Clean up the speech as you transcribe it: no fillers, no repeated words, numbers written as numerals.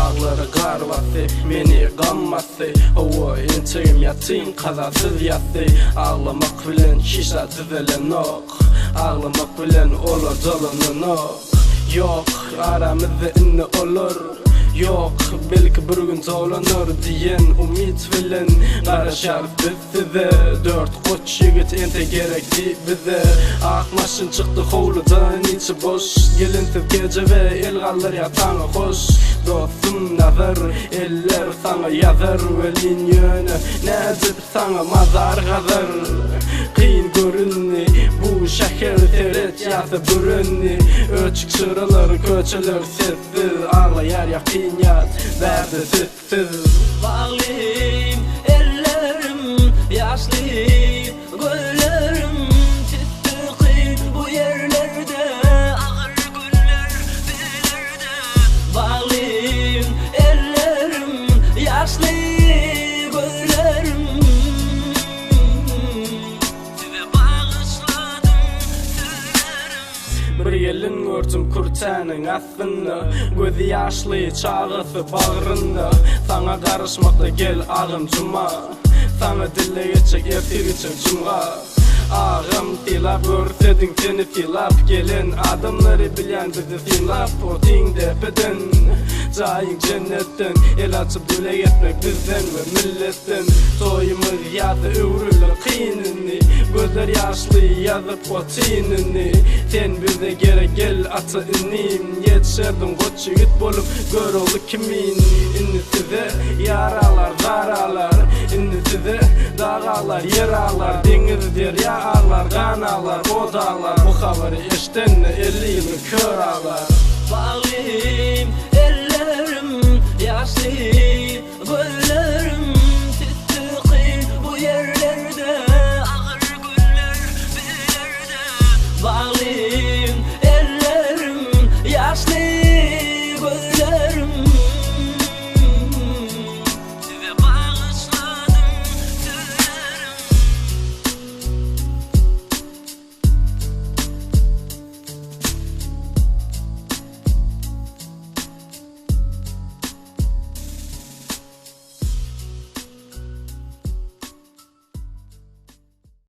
Daglary gar basdy, meni gam basdy Hawa, entegem ýatyn kazasyz ýatdy Aglamak bilen hiç zat düzelenok Aglamak bilen olar dolananok Ýok, aramyzda indi olar Ýok, belki bir gün dolanar diýen umyt bilen Garaşýarys biz size. Dört goç ýigit entek gerekdi bize Ak maşyn çykdy howludan içi boş Gelinsiz kejebe el galdyrýar saňa hoş Dostum Nazar eller saňa ýazar Welin ýöne nädip saňa mazar gazar Kyn göründi bu şäher seret ýasa bürendi Öçük çyralar köçeler sessiz Aglaýar ýakyn ýat bärde sessiz. Baglym ellerim ýaşly gözlerim Tütdi kyn bu ýerlerde agyr günler bizlerde Baglym ellerim ýaşly gözlerim Size bagyşladym sözlerim. Bir gelin gördüm kürtäniň astynda Gözi ýaşly çagasy bagrynda Saňa garyşmakda gel agam Juma Saňa dille geçjek ertir geçjek jumga Agam sylap görsediň seni sylap gelen Adamlary bilýän bizi synlap otyň depeden Jaýyň jennetden el açyp dileg etmek bizden we milletden Toýumyz ýasa öwrüldi kyn indi Gözler ýaşly ýazyp otyn indi Sen bize gerek gel ata inim Ýetişerdiň goç ýigit bolup Görogly kimin Indi size ýar aglar zar aglar Indi size dag aglar ýer aglar Deňiz derýa aglar gan aglar ot aglar Bu habary eşdende 50 ýyllyk kör aglar. Baglym ellerim ýaşly gözlerim Tütdi kyn bu ýer.